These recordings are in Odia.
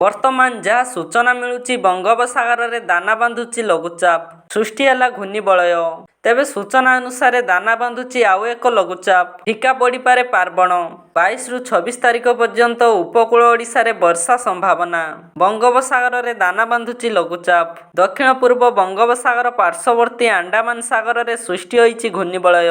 ବର୍ତ୍ତମାନ ଯାହା ସୂଚନା ମିଳୁଛି, ବଙ୍ଗୋପସାଗରରେ ଦାନା ବାନ୍ଧୁଛି ଲଘୁଚାପ। ସୃଷ୍ଟି ହେଲା ଘୂର୍ଣ୍ଣିବଳୟ। ତେବେ ସୂଚନା ଅନୁସାରେ ଦାନା ବାନ୍ଧୁଛି ଆଉ ଏକ ଲଘୁଚାପ। ଫିକା ପଡ଼ିପାରେ ପାର୍ବଣ। 22ରୁ 26 ତାରିଖ ପର୍ଯ୍ୟନ୍ତ ଉପକୂଳ ଓଡ଼ିଶାରେ ବର୍ଷା ସମ୍ଭାବନା। ବଙ୍ଗୋପସାଗରରେ ଦାନା ବାନ୍ଧୁଛି ଲଘୁଚାପ। ଦକ୍ଷିଣ ପୂର୍ବ ବଙ୍ଗୋପସାଗର ପାର୍ଶ୍ୱବର୍ତ୍ତୀ ଆଣ୍ଡାମାନ ସାଗରରେ ସୃଷ୍ଟି ହୋଇଛି ଘୂର୍ଣ୍ଣିବଳୟ।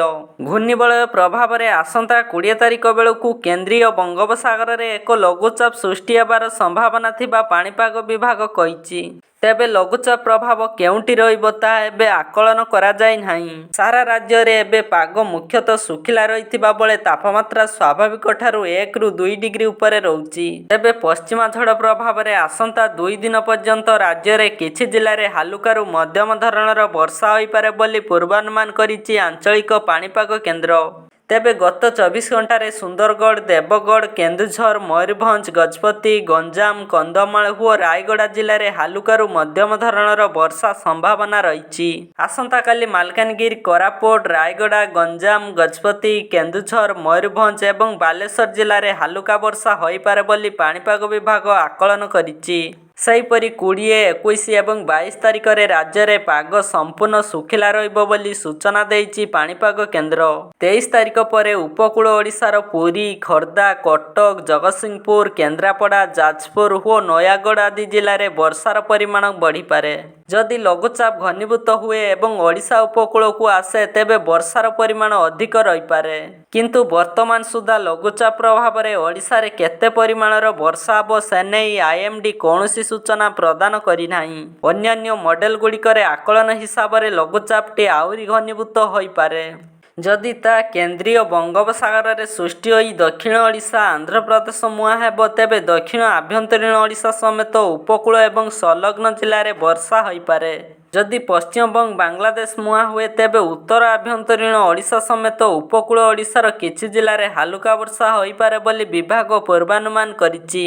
ଘୂର୍ଣ୍ଣିବଳୟ ପ୍ରଭାବରେ ଆସନ୍ତା 20 ତାରିଖ ବେଳକୁ କେନ୍ଦ୍ରୀୟ ବଙ୍ଗୋପସାଗରରେ ଏକ ଲଘୁଚାପ ସୃଷ୍ଟି ହେବାର ସମ୍ଭାବନା ଥିବା ପାଣିପାଗ ବିଭାଗ କହିଛି। ତେବେ ଲଘୁଚାପ ପ୍ରଭାବ କେଉଁଠି ରହିବ, ତାହା ଏବେ ଆକଳନ କରାଯାଇ ନାହିଁ। ସାରା ରାଜ୍ୟରେ ଏବେ ପାଗ ମୁଖ୍ୟତଃ ଶୁଖିଲା ରହିଥିବା ବେଳେ ତାପମାତ୍ରା ସ୍ୱାଭାବିକଠାରୁ 1ରୁ 2 ଡିଗ୍ରୀ ଉପରେ ରହୁଛି। ତେବେ ପଶ୍ଚିମା ଝଡ଼ ପ୍ରଭାବରେ ଆସନ୍ତା 2 ଦିନ ପର୍ଯ୍ୟନ୍ତ ରାଜ୍ୟରେ କିଛି ଜିଲ୍ଲାରେ ହାଲୁକାରୁ ମଧ୍ୟମ ଧରଣର ବର୍ଷା ହୋଇପାରେ ବୋଲି ପୂର୍ବାନୁମାନ କରିଛି ଆଞ୍ଚଳିକ ପାଣିପାଗ କେନ୍ଦ୍ର। ତେବେ ଗତ 24 ଘଣ୍ଟାରେ ସୁନ୍ଦରଗଡ଼, ଦେବଗଡ଼, କେନ୍ଦୁଝର, ମୟୂରଭଞ୍ଜ, ଗଜପତି, ଗଞ୍ଜାମ, କନ୍ଧମାଳ ଓ ରାୟଗଡ଼ା ଜିଲ୍ଲାରେ ହାଲୁକାରୁ ମଧ୍ୟମ ଧରଣର ବର୍ଷା ସମ୍ଭାବନା ରହିଛି। ଆସନ୍ତାକାଲି ମାଲକାନଗିରି, କୋରାପୁଟ, ରାୟଗଡ଼ା, ଗଞ୍ଜାମ, ଗଜପତି, କେନ୍ଦୁଝର, ମୟୂରଭଞ୍ଜ ଏବଂ ବାଲେଶ୍ୱର ଜିଲ୍ଲାରେ ହାଲୁକା ବର୍ଷା ହୋଇପାରେ ବୋଲି ପାଣିପାଗ ବିଭାଗ ଆକଳନ କରିଛି। ସେହିପରି 20, 21 ଏବଂ 22 ତାରିଖରେ ରାଜ୍ୟରେ ପାଗ ସମ୍ପୂର୍ଣ୍ଣ ଶୁଖିଲା ରହିବ ବୋଲି ସୂଚନା ଦେଇଛି ପାଣିପାଗ କେନ୍ଦ୍ର। 23 ତାରିଖ ପରେ ଉପକୂଳ ଓଡ଼ିଶାର ପୁରୀ, ଖୋର୍ଦ୍ଧା, କଟକ, ଜଗତସିଂହପୁର, କେନ୍ଦ୍ରାପଡ଼ା, ଯାଜପୁର ଓ ନୟାଗଡ଼ ଆଦି ଜିଲ୍ଲାରେ ବର୍ଷାର ପରିମାଣ ବଢ଼ିପାରେ। ଯଦି ଲଘୁଚାପ ଘନୀଭୂତ ହୁଏ ଏବଂ ଓଡ଼ିଶା ଉପକୂଳକୁ ଆସେ, ତେବେ ବର୍ଷାର ପରିମାଣ ଅଧିକ ରହିପାରେ। କିନ୍ତୁ ବର୍ତ୍ତମାନ ସୁଦ୍ଧା ଲଘୁଚାପ ପ୍ରଭାବରେ ଓଡ଼ିଶାରେ କେତେ ପରିମାଣର ବର୍ଷା ହେବ, ସେନେଇ ଆଇଏମଡି କୌଣସି ସୂଚନା ପ୍ରଦାନ କରିନାହିଁ। ଅନ୍ୟାନ୍ୟ ମଡେଲଗୁଡ଼ିକରେ ଆକଳନ ହିସାବରେ ଲଘୁଚାପଟି ଆହୁରି ଘନୀଭୂତ ହୋଇପାରେ। ଯଦି ତାହା କେନ୍ଦ୍ରୀୟ ବଙ୍ଗୋପସାଗରରେ ସୃଷ୍ଟି ହୋଇ ଦକ୍ଷିଣ ଓଡ଼ିଶା, ଆନ୍ଧ୍ରପ୍ରଦେଶ ମୁହାଁ ହେବ, ତେବେ ଦକ୍ଷିଣ ଆଭ୍ୟନ୍ତରୀଣ ଓଡ଼ିଶା ସମେତ ଉପକୂଳ ଏବଂ ସଂଲଗ୍ନ ଜିଲ୍ଲାରେ ବର୍ଷା ହୋଇପାରେ। ଯଦି ପଶ୍ଚିମବଙ୍ଗ ବାଂଲାଦେଶ ମୁହାଁ ହୁଏ, ତେବେ ଉତ୍ତର ଆଭ୍ୟନ୍ତରୀଣ ଓଡ଼ିଶା ସମେତ ଉପକୂଳ ଓଡ଼ିଶାର କିଛି ଜିଲ୍ଲାରେ ହାଲୁକା ବର୍ଷା ହୋଇପାରେ ବୋଲି ବିଭାଗ ପୂର୍ବାନୁମାନ କରିଛି।